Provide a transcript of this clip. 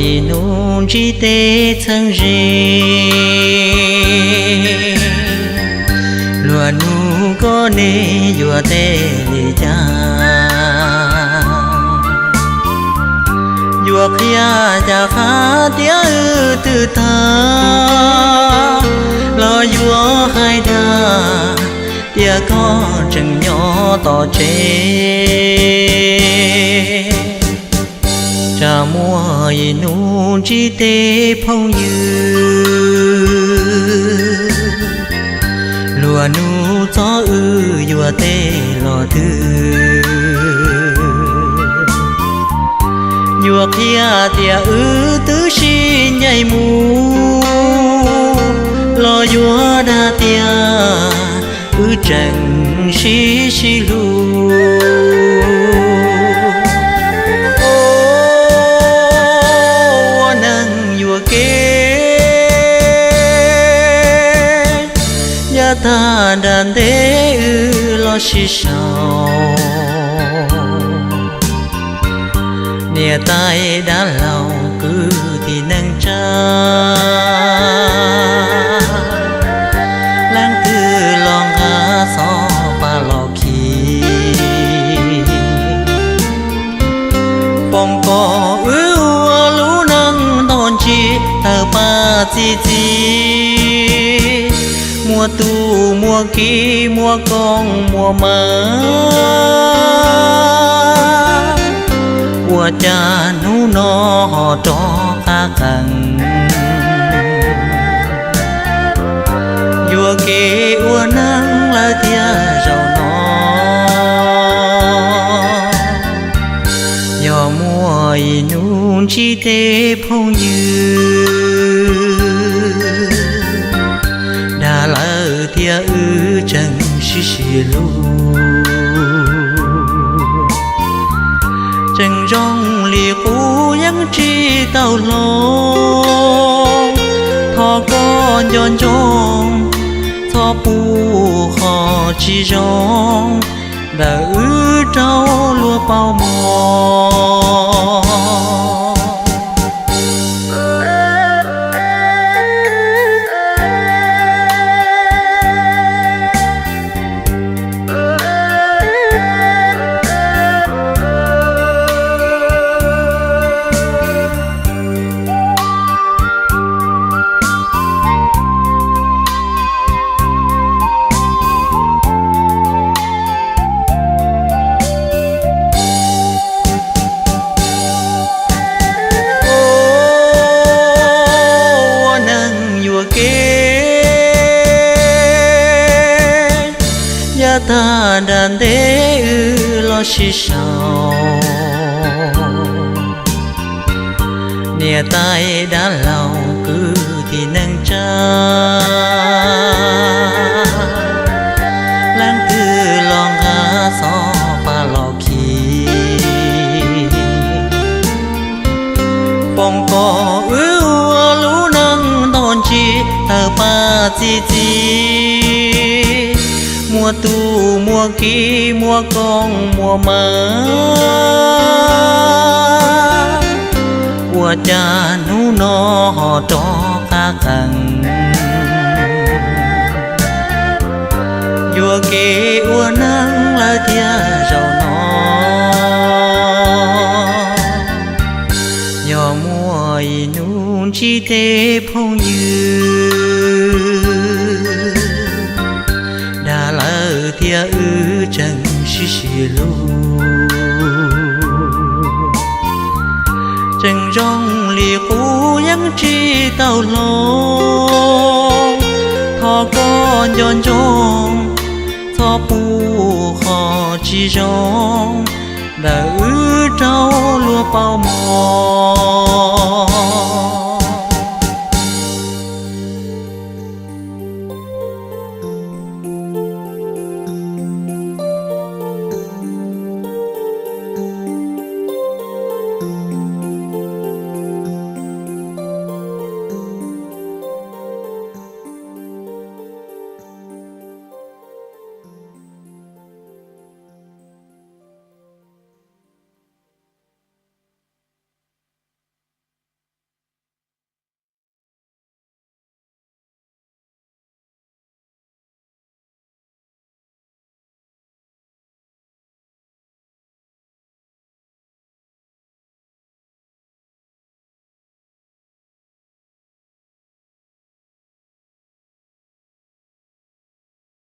Ib hnub ntsib tej txheeb ze, luag nug koj ne yuav teb li cas? Yuav qhia cas qhia tias wb twb tag, los yuav hais dag tias koj tseem nyob tom tsev. Tsam muaj ib hnub ntsib tej phooj ywg, luag nug txog wb yuav teb los twg. Yuav qhia tias wb twb sib ncaim mus, los yuav dag tias wb tseem sib sib hlub. Ua neeg yuam kev, yav tag nram ntej wb los sib sau. Niam tais dab laug kwv tij neej tsa, leej twg los nqa xov pa los khi. Foom kom wb ua lub neej ntau ntsis tawg paj txi txiv, muaj tub muaj ki muaj koob muaj maw. Ua cas hnub no ho rov qab qees, yuam kev ua neeg lawm thiab zaum no. Yog muaj ib hnub ntsib tej phooj ywg, dag lawm thiab wb tseem sib sib hlub. Tseem zoo li qub yeej tsis tau hlob, thov koj nco ntsoov, txhob pub qhov tsis zoo ntawm wb rau luag paub mog. Ua neeg yuam kev, yav tag nram ntej wb los sib sau. Niam tais dab laug kwv tij neej tsa, leej twg los nqa xov pa los khi. Foom kom wb ua lub neej ntau ntsis tawg paj txi txiv, muaj tub muaj ki muaj koob muaj maw. Ua cas hnub no ho rov qab qees, yuam kev ua neeg lawm thiab zaum no. Yog muaj ib hnub ntsib tej phooj ywg, dag lawm thiab wb tseem sib sib hlub. Tseem zoo li qub yeej tsis tau hlob, thov koj nco ntsoov, txhob pub qhov tsis zoo